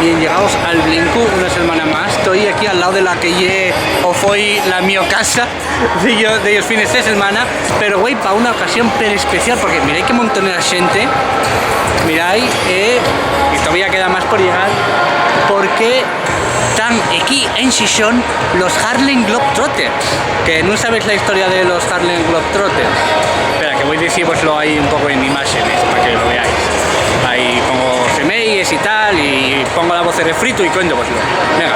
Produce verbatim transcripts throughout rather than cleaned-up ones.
Bien, llegaos al Blinku una selmana más. Toi aquí al lao de la que ye o foi la mio casa de yo, de los fines de selmana, pero güei pa una ocasión per especial, porque mirai qué montonera xente, mirai, eh, y todavía queda más por llegar, porque tán equí en Xixón los Harlem Globetrotters. Que nun sabéis la historia de los Harlem Globetrotters. Espera, que voi dicírvoslo ahí un poco en imágenes, pa que lo veáis. Ahí pongo efemérides y tal, y pongo la voz de refrito y cuéntovoslo. Venga.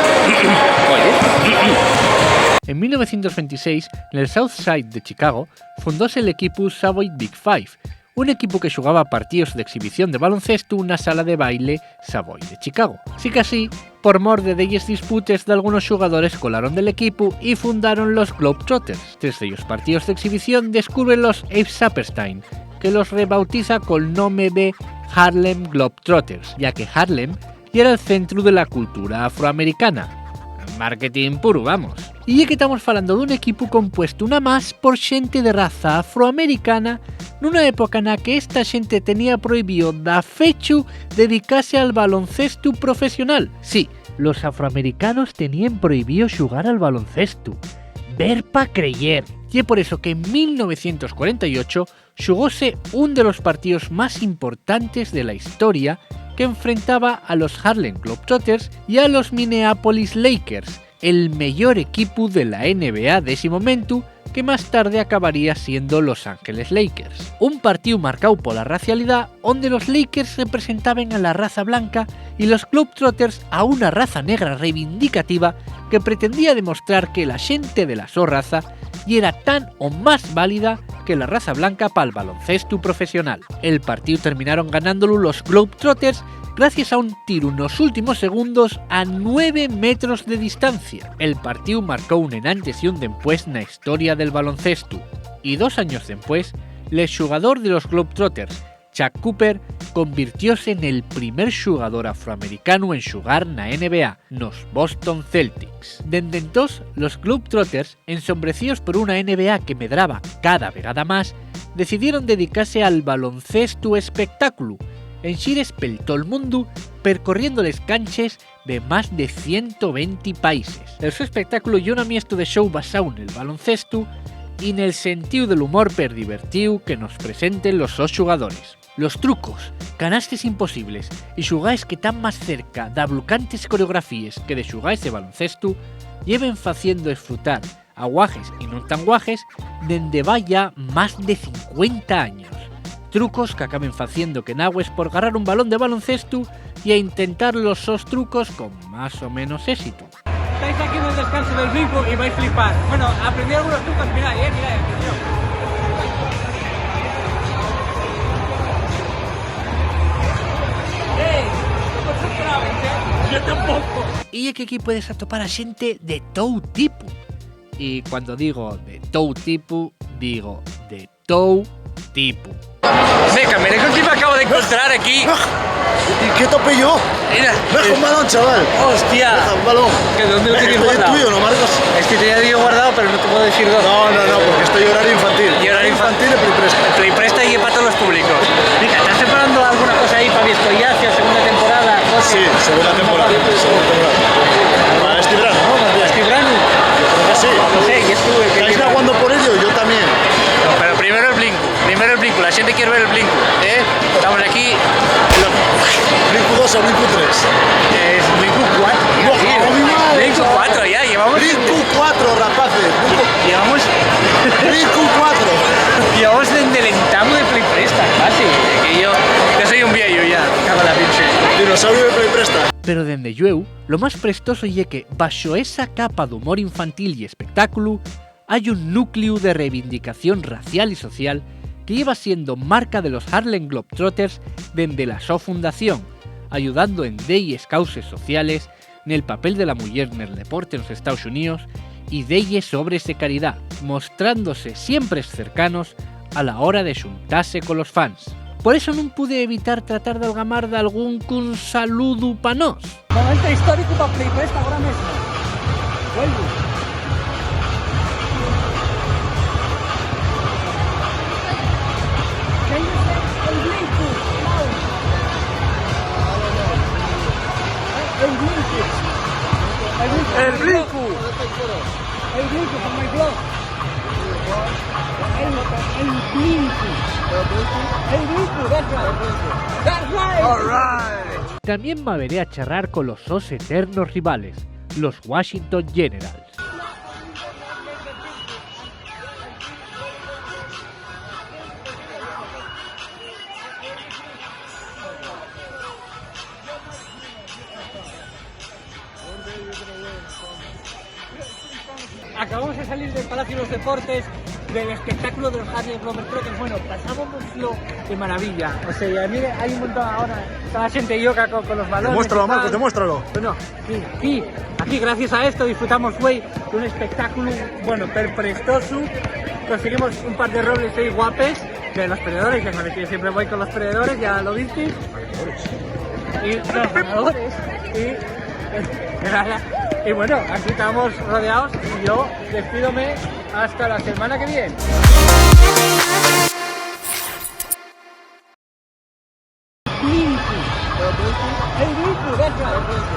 Oye. En mil novecientos ventiséis, nel South Side de Chicago, fundóse l'equipu Savoy Big Five, un equipu que xugaba partíos d'exhibición de baloncestu na sala de baile Savoy de Chicago. Sicasí, por mor de delles disputes, dalgunos xugadores colaron del equipu y fundaron los Globetrotters. Tres dellos partíos d'exhibición descurren los Abe Saperstein, que los rebautiza col nome de Harlem Globetrotters, ya que Harlem yera'l centru de la cultura afroamericana. Marketing puru, vamos. Y ye que tamos falando d'un equipu compuestu namás por xente de raza afroamericana nuna época na que esta xente tenía prohibío dafechu dedicase al baloncestu profesional. Sí, los afroamericanos teníen prohibío xugar al baloncestu. Ver pa creyer. Ye por eso que en mil novecientos cuarenta y ocho xugóse un de los partíos más importantes de la historia, que enfrentaba a los Harlem Globetrotters y a los Minneapolis Lakers, el meyor equipu de la N B A d'esi momentu, que más tarde acabaría siendo Los Ángeles Lakers. Un partíu marcáu pola racialidá, onde los Lakers representaben a la raza blanca y los Globetrotters a una raza negra reivindicativa que pretendía demostrar que la xente de la so raza yera tan o más válida que la raza blanca pal baloncestu profesional. El partíu terminaron ganándolu los Globetrotters gracies a un tiru nos últimos segundos a nueve metros de distancia. El partíu marcó un enantes y un dempués na historia del baloncestu, y dos años dempués, l'ex xugador de los Globetrotters, Chuck Cooper, convirtióse nel primer xugador afroamericanu en xugar na N B A, nos Boston Celtics. Dende entós, los Globetrotters, ensombrecidos por una N B A que medraba cada vegada más, decidieron dedicase al baloncestu espectáculu, en xires pel tol mundu, percorriendo les canches de más de ciento venti países. El so espectáculu ye un amiestu de show basáu nel baloncestu y nel sentíu del humor perdivertíu que nos presenten los sos xugadores. Los trucos, canastes imposibles y xugaes que tán más cerca d'ablucantes coreografíes que de xugaes de baloncestu, lleven faciendo esfrutar a guajes y non tan guajes dende va ya más de cincuenta años. Trucos qu'acaben faciendo que nagües por garrar un balón de baloncestu y a intentar los sos trucos con más o menos ésitu. Estáis aquí en el descanso del Blinku y vais a flipar. Bueno, aprendí algunos trucos, mirá, eh, mirá, atención. ¡Ey! No os esperabais, ¿eh? Yo tampoco. Y ye que aquí puedes atopar a xente de tou tipu. Y cuando digo de tou tipu, digo de tou tipu. Meca, mira con quién me acabo de encontrar aquí. ¿Y qué tope yo? Mira. Deja un balón, chaval. Hostia. Deja un balón. ¿Que dónde lo tienes guardado? Esto es tuyo, ¿no, Marcos? Este te lo había guardado, pero no te puedo decir dónde. No, no, no, porque esto es horario infantil. Y horario infantil. Infantil y Play Presta. Play Presta y para todos los públicos. Mira, ¿estás preparando alguna cosa ahí para Viestoyacia, segunda temporada? Sí, segunda temporada, segunda temporada. Para este verano, ¿no? Más bien. ¿Este verano? Yo creo que sí. No sé, y estuve. ¿Estáis aguando por ello? Yo también. No, pero primero el Blinku, primero el Blinku. La gente quiere ver el Blinku, ¿eh? Estamos aquí. Blinku dos o Blinku tres. Es Blinku cuatro. ¡Buah, mi madre! Blinku cuatro, ya, llevamos. Blinku cuatro, rapaces. Llevamos. Blinku cuatro. Llevamos desde el entamu de Play Presta, casi. Que yo, yo soy un viejo ya. Cago en la pinche. Dinosaurio de Play Presta. Pero dende llueu, lo más prestoso ye que, baxo esa capa d'humor infantil y espectáculu, hai un núcleu de reivindicación racial y social que lleva siendo marca de los Harlem Globetrotters dende la so fundación, ayudando en delles causes sociales, nel papel de la muyer nel deporte nos Estaos Xuníos y delles obres de caridá, mostrándose siempre cercanos a la hora de xuntase colos fans. Por eso nun pude evitar tratar d'algamar dalgún cun saludu pa nós. Momento histórico pa Play Presta agora mesmo. Vuelvo. Véndese el Blinku, Lau. Hey, Blinky, for my vlog. Hey, hey, Blinky. Hey, Blinky, that's right. That's right. All right. Tamién m'averé a charrar colos sos eternos rivales, los Washington Generals. Acabamos de salir del Palacio de los Deportes, del espectáculo de los Harlem Globetrotters. Bueno, pasábamoslo de maravilla. O sea, mire, hay un montón ahora, toda la gente loca con, con los balones y tal. Demuéstralo, Marcos, demuéstralo. Bueno, sí, sí. Aquí, gracias a esto, disfrutamos, güey, de un espectáculo, bueno, per-, prestoso. Conseguimos un par de roles ahí guapes. De los perdedores, ya sabes que yo siempre voy con los perdedores, ya lo visteis. Y los ganadores. Y, y bueno, aquí estamos rodeados y yo despídome hasta la semana que viene. Blinky. Hey, Blinky, that's right.